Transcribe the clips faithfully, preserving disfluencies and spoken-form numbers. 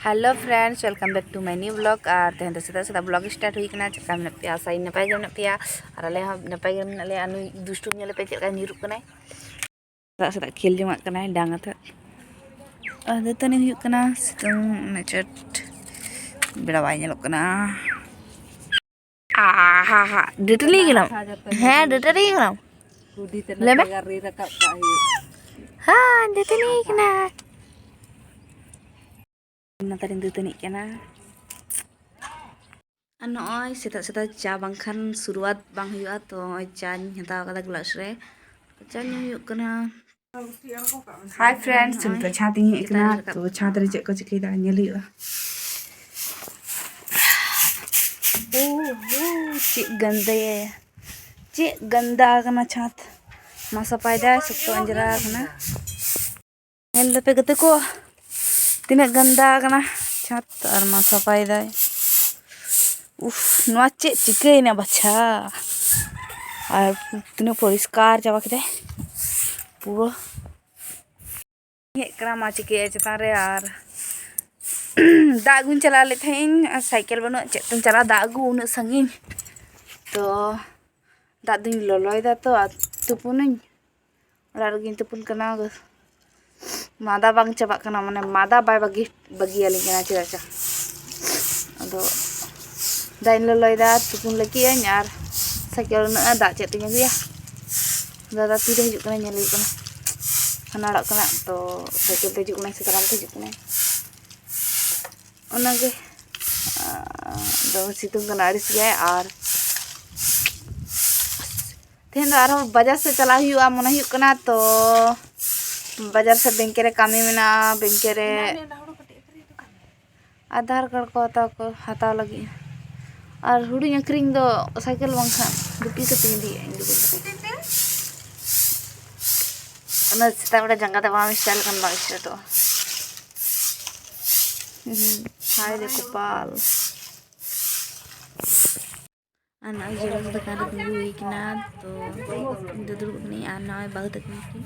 Hello friends, welcome back to my new vlog. ᱟᱨ ᱛᱮᱦᱮᱧ ᱫᱚ ᱥᱮᱛᱟᱜ ᱥᱮᱛᱟᱜ vlog start ᱦᱩᱭ ᱠᱟᱱᱟ᱾ ᱪᱮᱫ ᱞᱮᱠᱟ ᱢᱮᱱᱟᱜ ᱯᱮᱭᱟ? ᱟᱥᱟᱭᱟᱹᱧ ᱱᱟᱯᱟᱭ ᱜᱮ ᱢᱮᱱᱟᱜ ᱯᱮᱭᱟ᱾ ᱟᱨ ᱟᱞᱮ ᱦᱚᱸ ᱱᱟᱯᱟᱭ ᱜᱮ ᱢᱮᱱᱟᱜ ᱞᱮᱭᱟ᱾ ᱟᱨ ᱱᱩᱭ ᱫᱩᱥᱴᱩᱢ ᱧᱮᱞᱮ ᱯᱮ ᱪᱮᱫ ᱞᱮᱠᱟᱭ ᱧᱤᱨᱩᱜ ᱠᱟᱱᱟᱭ᱾ ᱥᱮᱛᱟᱜ ᱥᱮᱛᱟᱜ ᱠᱷᱮᱞ ᱡᱚᱝᱟᱜ ᱠᱟᱱᱟᱭ ᱰᱟᱝ ᱟᱛᱮᱫ᱾ ᱟᱨ ᱫᱟᱹᱛᱟᱹᱱᱤ ᱦᱩᱭᱩᱜ ᱠᱟᱱᱟ, ᱥᱤᱛᱩᱝ ᱩᱱᱟᱹᱜ ᱪᱚᱴ ᱵᱮᱲᱟ ᱵᱟᱭ ᱧᱮᱞᱚᱜ ᱠᱟᱱᱟ᱾ ᱟᱦᱟ ᱦᱟ, ᱰᱟᱹᱴᱟᱹᱱᱤ ᱠᱟᱱᱟᱢ? ᱦᱮᱸ, ᱰᱟᱹᱴᱟᱹᱱᱤ ᱠᱟᱱᱟᱢ? ᱠᱩᱰᱤ ᱛᱮ ᱞᱟᱹᱭ ᱢᱮ᱾ ᱱᱚᱛᱮ ᱜᱟᱨ ᱨᱮ ᱨᱟᱠᱟᱵ ᱠᱟᱜ ᱦᱩᱭᱩᱜᱼᱟ᱾ ᱦᱮᱸ, ᱰᱟᱹᱴᱟᱹᱱᱤ ᱠᱟᱱᱟ᱾ ᱚᱱᱟᱛᱮ ᱨᱤᱧ ᱫᱟᱹᱛᱟᱹᱱᱤᱜ ᱠᱟᱱᱟ᱾ ᱟᱨ ᱱᱚᱜᱼᱚᱭ ᱥᱮᱛᱟᱜ ᱥᱮᱛᱟᱜ ᱪᱟ ᱵᱟᱝᱠᱷᱟᱱ ᱥᱩᱨᱩᱣᱟᱛ ᱵᱟᱝ ᱦᱩᱭᱩᱜᱼᱟ, ᱛᱚ ᱱᱚᱜᱼᱚᱭ ᱪᱟᱧ ᱦᱟᱛᱟᱣ ᱠᱟᱫᱟ ᱜᱞᱟᱥ ᱨᱮ, ᱪᱟ ᱧᱩ ᱦᱩᱭᱩᱜ ᱠᱟᱱᱟ᱾ Hi friends, ᱱᱤᱛᱚᱜ ᱪᱷᱟᱸᱫᱽ ᱤᱧ ᱦᱮᱡ ᱠᱟᱱᱟ᱾ ᱛᱚ ᱪᱷᱟᱸᱫᱽ ᱨᱮ ᱪᱮᱫ ᱠᱚ ᱪᱤᱠᱟᱹᱭᱮᱫᱟ ᱧᱮᱞ ᱦᱩᱭᱩᱜᱼᱟ᱾ ᱳ ᱦᱳ, ᱪᱮᱫ ᱜᱟᱱᱫᱟᱭᱟ, ᱪᱮᱫ ᱜᱟᱱᱫᱟ ᱠᱟᱱᱟ ᱪᱷᱟᱸᱫᱽ᱾ ᱢᱟ ᱥᱟᱯᱷᱟᱭ ᱫᱟᱭ, ᱥᱚᱠᱛᱚ ᱚᱸᱡᱽᱨᱟ ᱠᱟᱱᱟ᱾ ᱧᱮᱞ ᱫᱟᱯᱮ ᱜᱟᱛᱮ ᱠᱚ, ᱛᱤᱱᱟᱹᱜ ᱜᱟᱱᱫᱟ ᱠᱟᱱᱟ ᱪᱷᱟᱸᱫᱽ, ᱟᱨ ᱢᱟ ᱥᱟᱯᱷᱟᱭ ᱫᱟᱭ᱾ ᱩᱯᱷ, ᱱᱚᱣᱟ ᱪᱮᱫ ᱪᱤᱠᱟᱹᱭᱮᱱᱟ ᱵᱟᱪᱷᱟ? ᱟᱨ ᱛᱤᱱᱟᱹᱜ ᱯᱚᱨᱤᱥᱠᱟᱨ ᱪᱟᱵᱟ ᱠᱮᱫᱟᱭ ᱯᱩᱨᱟᱹ᱾ ᱦᱮᱡ ᱠᱟᱱᱟ ᱢᱟ ᱪᱤᱠᱟᱹᱭᱟ ᱪᱮᱛᱟᱱ ᱨᱮ, ᱟᱨ ᱫᱟᱜ ᱟᱹᱜᱩᱧ ᱪᱟᱞᱟᱣ ᱞᱮᱫ ᱛᱟᱦᱮᱸᱫ ᱤᱧ, ᱟᱨ ᱥᱟᱭᱠᱮᱞ ᱵᱟᱹᱱᱩᱜᱼᱟ, ᱪᱮᱫ ᱛᱮᱢ ᱪᱟᱞᱟᱜᱼᱟ ᱫᱟᱜ ᱟᱹᱜᱩ ᱩᱱᱟᱹᱜ ᱥᱟᱺᱜᱤᱧ᱾ ᱛᱚ ᱫᱟᱜ ᱫᱩᱧ ᱞᱚᱞᱚᱭᱮᱫᱟ ᱛᱚ, ᱟᱨ ᱛᱩᱯᱩᱱᱟᱹᱧ᱾ ᱚᱲᱟᱜ ᱨᱮᱜᱮᱧ ᱛᱩᱯᱩᱱ ᱠᱟᱱᱟ᱾ ᱢᱟᱫᱟ ᱵᱟᱝ ᱪᱟᱵᱟᱜ ᱠᱟᱱᱟ, ᱢᱟᱱᱮ ᱢᱟᱫᱟ ᱵᱟᱭ ᱵᱟᱹᱜᱤ, ᱵᱟᱹᱜᱤᱭᱟᱞᱤᱧ ᱠᱟᱱᱟ ᱪᱮᱫᱟᱜ ᱪᱚ᱾ ᱟᱫᱚ ᱫᱟᱜ ᱤᱧ ᱞᱚᱞᱚᱭᱮᱫᱟ, ᱛᱩᱯᱩᱱ ᱞᱟᱹᱜᱤᱫ ᱟᱹᱧ, ᱟᱨ ᱥᱟᱭᱠᱮᱞ ᱨᱮᱱᱟᱜ ᱫᱟᱜ ᱪᱮᱫ ᱛᱤᱧ ᱟᱹᱜᱩᱭᱟ? ᱫᱟᱫᱟ ᱛᱤᱨᱮ ᱦᱤᱡᱩᱜ ᱠᱟᱱᱟ ᱧᱮᱞ ᱦᱩᱭᱩᱜ ᱠᱟᱱᱟ᱾ ᱦᱟᱱᱟ ᱚᱲᱟᱜ ᱠᱷᱚᱱᱟᱜ ᱛᱚ ᱥᱟᱭᱠᱮᱞ ᱛᱮ ᱦᱤᱡᱩᱜ ᱠᱟᱱᱟᱭ ᱥᱮ ᱛᱟᱲᱟᱢ ᱛᱮ ᱦᱤᱡᱩᱜ ᱠᱟᱱᱟᱭ? ᱚᱱᱟᱜᱮ᱾ ᱟᱫᱚ ᱥᱤᱛᱩᱝ ᱠᱟᱱᱟ ᱟᱹᱲᱤᱥ ᱜᱮ᱾ ᱟᱨ ᱛᱮᱦᱮᱧ ᱫᱚ ᱟᱨᱦᱚᱸ ᱵᱟᱡᱟᱨ ᱥᱮᱫ ᱪᱟᱞᱟᱜ ᱦᱩᱭᱩᱜᱼᱟ ᱢᱚᱱᱮ ᱦᱩᱭᱩᱜ ᱠᱟᱱᱟ᱾ ᱛᱚ ᱵᱟᱡᱟᱨ ᱥᱮᱫ ᱵᱮᱝᱠᱮ ᱨᱮ ᱠᱟᱹᱢᱤ ᱢᱮᱱᱟᱜᱼᱟ, ᱵᱮᱝᱠᱮ ᱨᱮ ᱟᱫᱷᱟᱨ ᱠᱟᱨᱰ ᱠᱚ ᱦᱟᱛᱟᱣ ᱠᱚ, ᱦᱟᱛᱟᱣ ᱞᱟᱹᱜᱤᱫ᱾ ᱟᱨ ᱦᱩᱰᱤᱧ ᱟᱹᱠᱷᱨᱤᱧ ᱫᱚ ᱥᱟᱭᱠᱮᱞ ᱵᱟᱝᱠᱷᱟᱱ ᱫᱤᱯᱤᱞ ᱠᱟᱛᱮᱧ ᱤᱫᱤᱭᱟ ᱤᱧ ᱫᱚ᱾ ᱚᱱᱟ ᱥᱮᱛᱟᱜ ᱵᱮᱲᱟ ᱡᱟᱸᱜᱟ ᱛᱮ ᱵᱟᱢ ᱥᱴᱟᱭᱤᱞ ᱞᱮᱠᱷᱟᱱ ᱵᱟᱝ ᱥᱴᱟᱨᱴᱚᱜᱼᱟ᱾ ᱦᱩᱸ, ᱦᱟᱭ ᱨᱮ ᱠᱚᱯᱟᱞ᱾ ᱟᱨ ᱱᱚᱜᱼᱚᱭ ᱡᱮᱨᱚᱠᱥ ᱫᱚᱠᱟᱱ ᱨᱮ ᱛᱤᱸᱜᱩ ᱦᱩᱭ ᱠᱟᱱᱟ, ᱛᱚ ᱤᱧ ᱫᱚ ᱫᱩᱲᱩᱵ ᱠᱟᱹᱱᱟᱹᱧ ᱟᱨ ᱱᱚᱜᱼᱚᱭ ᱵᱟᱹᱦᱩ ᱛᱟᱹᱠᱤᱱ ᱠᱤᱱ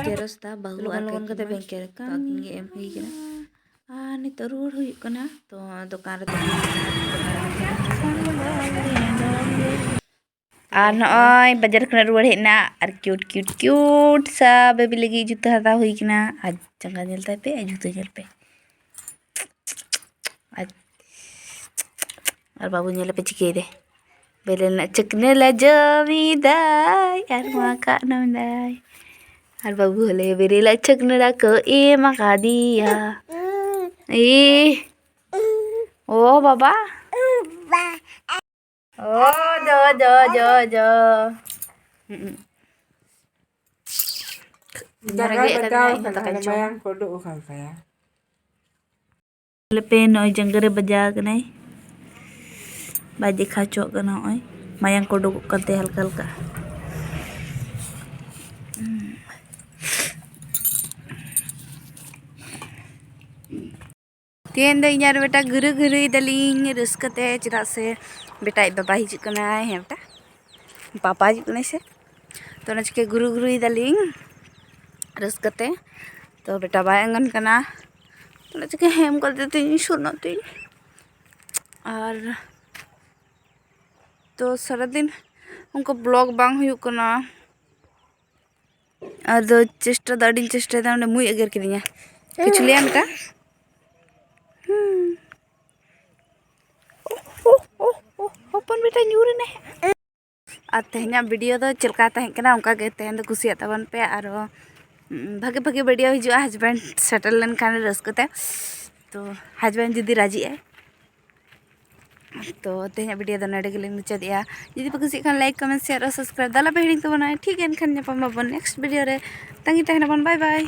ᱡᱮᱨᱚᱠᱥ ᱫᱟ, ᱵᱟᱹᱦᱩ ᱞᱚᱜᱚᱱ ᱟᱨ ᱞᱚᱜᱚᱱ ᱛᱟᱹᱠᱤᱱ ᱠᱟᱛᱮ ᱢᱟ ᱵᱮᱝᱠᱮ ᱨᱮ ᱛᱚ ᱟᱹᱠᱤᱱ ᱠᱟᱹᱢᱤ᱾ ᱜᱮ ᱮᱢ ᱦᱩᱭ ᱠᱟᱱᱟ᱾ ᱟᱨ ᱱᱤᱛᱚᱜ ᱨᱩᱣᱟᱹᱲ ᱦᱩᱭᱩᱜ ᱠᱟᱱᱟ, ᱛᱚ ᱫᱚᱠᱟᱱ ᱨᱮ ᱟᱨ ᱱᱚᱜᱼᱚᱭ ᱵᱟᱡᱟᱨ ᱠᱷᱚᱱᱟᱜ ᱨᱩᱣᱟᱹᱲ ᱦᱮᱡ ᱮᱱᱟ, ᱟᱨ ᱠᱤᱭᱩᱴ ᱠᱤᱭᱩᱴ ᱠᱤᱭᱩᱴ ᱥᱟ ᱵᱮᱵᱤ ᱞᱟᱹᱜᱤᱫ ᱡᱩᱛᱟᱹ ᱦᱟᱛᱟᱣ ᱦᱩᱭ ᱠᱟᱱᱟ᱾ ᱟᱨ ᱡᱟᱸᱜᱟ ᱧᱮᱞ ᱛᱟᱭ ᱯᱮ, ᱟᱨ ᱡᱩᱛᱟᱹ ᱧᱮᱞ ᱯᱮ᱾ ᱟᱨ, ᱟᱨ ᱵᱟᱹᱵᱩ ᱧᱮᱞ ᱯᱮ ᱪᱤᱠᱟᱹᱭ ᱫᱟᱭ᱾ ᱵᱮᱨᱮᱞ ᱨᱮᱱᱟᱜ ᱪᱟᱹᱠᱱᱟᱹ ᱞᱟᱡᱟᱣ ᱮᱫᱟᱭ ᱟᱨ ᱱᱚᱣᱟ ᱠᱟᱜ ᱱᱚᱣᱟ ᱫᱟᱭ᱾ ᱟᱨ ᱵᱟᱹᱵᱩ ᱦᱚᱞᱮ ᱵᱮᱨᱮᱞ ᱨᱮᱱᱟᱜ ᱪᱟᱹᱠᱱᱟᱹ ᱠᱚ ᱮᱢ ᱟᱠᱟᱫᱮᱭᱟ᱾ ᱮ, ᱳ ᱵᱟᱵᱟ᱾ ᱳ ᱡᱚ, ᱡᱚ, ᱡᱚ, ᱡᱚ᱾ ᱦᱩᱸ᱾ ᱡᱟᱸᱜᱟᱭ ᱨᱮᱸᱜᱮᱡ ᱵᱟᱡᱟᱣ ᱟᱠᱟᱫᱤᱧᱟ, ᱤᱧ ᱦᱚᱸ ᱠᱟᱱᱟ, ᱫᱟᱠᱟᱧ ᱡᱚᱢᱟ᱾ ᱢᱟᱭᱟᱝ ᱠᱚ ᱩᱰᱩᱠ ᱟᱠᱟᱱ ᱛᱟᱭᱟ᱾ ᱧᱮᱞ ᱯᱮ, ᱱᱚᱜᱼᱚᱭ ᱡᱟᱸᱜᱟ ᱨᱮ ᱵᱟᱡᱟᱣ ᱟᱠᱟᱱᱟᱭ, ᱵᱟᱭ ᱫᱮᱠᱷᱟᱣ ᱦᱚᱪᱚᱣᱟᱜ ᱠᱟᱱᱟ᱾ ᱱᱚᱜᱼᱚᱭ ᱢᱟᱭᱟᱝ ᱠᱚ ᱩᱰᱩᱠᱚᱜ ᱠᱟᱱ ᱛᱟᱭᱟ ᱦᱟᱞᱠᱟ ᱦᱟᱞᱠᱟ᱾ ᱛᱮᱦᱮᱧ ᱫᱚ ᱤᱧ ᱟᱨ ᱵᱮᱴᱟ ᱜᱷᱩᱨᱩ ᱜᱷᱩᱨᱩᱭ ᱫᱟᱞᱤᱧ ᱨᱟᱹᱥᱠᱟᱹ ᱛᱮ, ᱪᱮᱫᱟᱜ ᱥᱮ ᱵᱮᱴᱟ ᱟᱡ ᱵᱟᱵᱟ ᱦᱤᱡᱩᱜ ᱠᱟᱱᱟᱭ᱾ ᱦᱮᱸ ᱵᱮᱴᱟ, ᱵᱟᱵᱟ ᱦᱤᱡᱩᱜ ᱠᱟᱱᱟᱭ ᱥᱮ, ᱛᱚ ᱚᱱᱟ ᱪᱤᱠᱟᱹ ᱜᱷᱩᱨᱩ ᱜᱷᱩᱨᱩᱭ ᱫᱟᱞᱤᱧ ᱨᱟᱹᱥᱠᱟᱹ ᱛᱮ᱾ ᱛᱚ ᱵᱮᱴᱟ ᱵᱟᱭ ᱟᱸᱜᱚᱱ ᱠᱟᱱᱟ, ᱛᱚ ᱚᱱᱟ ᱪᱤᱠᱟᱹ ᱦᱮᱢ ᱠᱟᱛᱮ ᱛᱤᱧ ᱥᱩᱨ ᱧᱚᱜ ᱛᱤᱧ᱾ ᱟᱨ ᱛᱚ ᱥᱟᱨᱟᱫᱤᱱ ᱚᱱᱠᱟ ᱵᱞᱚᱜ ᱵᱟᱝ ᱦᱩᱭᱩᱜ ᱠᱟᱱᱟ᱾ ᱟᱫᱚ ᱪᱮᱥᱴᱟ ᱫᱚ ᱟᱹᱰᱤᱧ ᱪᱮᱥᱴᱟᱭᱮᱫᱟ, ᱚᱸᱰᱮ ᱢᱩᱭ ᱮᱜᱮᱨ ᱠᱤᱫᱤᱧᱟ᱾ ᱠᱤᱪᱷᱩ ᱞᱟᱹᱭᱟᱢ ᱢᱮᱛᱟ? ᱦᱩᱸ᱾ ᱳᱦ, ᱳᱦ, ᱳᱦ, ᱳᱦ, ᱦᱚᱯᱚᱱ ᱵᱮᱴᱟ ᱧᱩᱨ ᱮᱱᱟᱭ᱾ ᱟᱨ ᱛᱮᱦᱮᱧᱟᱜ ᱵᱷᱤᱰᱤᱭᱳ ᱫᱚ ᱪᱮᱫ ᱞᱮᱠᱟ ᱛᱟᱦᱮᱸ ᱠᱟᱱᱟ, ᱚᱱᱠᱟ ᱜᱮ ᱛᱮᱦᱮᱧ ᱫᱚ ᱠᱩᱥᱤᱭᱟᱜ ᱛᱟᱵᱚᱱ ᱯᱮ᱾ ᱟᱨᱚ, ᱩᱸ, ᱵᱷᱟᱜᱮ ᱵᱷᱟᱜᱮ ᱵᱷᱤᱰᱤᱭᱳ ᱦᱤᱡᱩᱜᱼᱟ, ᱦᱟᱡᱵᱮᱱᱰ ᱥᱮᱴᱮᱞ ᱞᱮᱱᱠᱷᱟᱱ ᱨᱟᱹᱥᱠᱟᱹ ᱛᱮ᱾ ᱛᱚ ᱦᱟᱡᱵᱮᱱᱰ ᱡᱩᱫᱤ ᱨᱟᱹᱡᱤᱜ ᱟᱭ, ᱛᱚ ᱛᱮᱦᱮᱧᱟᱜ ᱵᱷᱤᱰᱤᱭᱳ ᱫᱚ ᱱᱚᱰᱮ ᱜᱮᱞᱤᱧ ᱢᱩᱪᱟᱹᱫᱮᱜᱼᱟ᱾ ᱡᱩᱫᱤ ᱯᱮ ᱠᱩᱥᱤᱭᱟᱜ ᱠᱷᱟᱱ ᱞᱟᱭᱤᱠ, ᱠᱚᱢᱮᱱᱴ, ᱥᱮᱭᱟᱨ ᱟᱨ ᱥᱟᱵᱥᱠᱨᱟᱭᱤᱵ ᱫᱚ ᱟᱞᱚ ᱯᱮ ᱦᱤᱲᱤᱧ ᱛᱟᱵᱚᱱᱟ᱾ ᱴᱷᱤᱠ ᱜᱮᱭᱟ, ᱮᱱᱠᱷᱟᱱ ᱧᱟᱯᱟᱢ ᱟᱵᱚᱱ ᱱᱮᱠᱥᱴ ᱵᱷᱤᱰᱤᱭᱳ ᱨᱮ᱾ ᱛᱟᱺᱜᱤ ᱛᱟᱦᱮᱱᱟᱵᱚᱱ᱾ ᱵᱟᱭ ᱵᱟᱭ᱾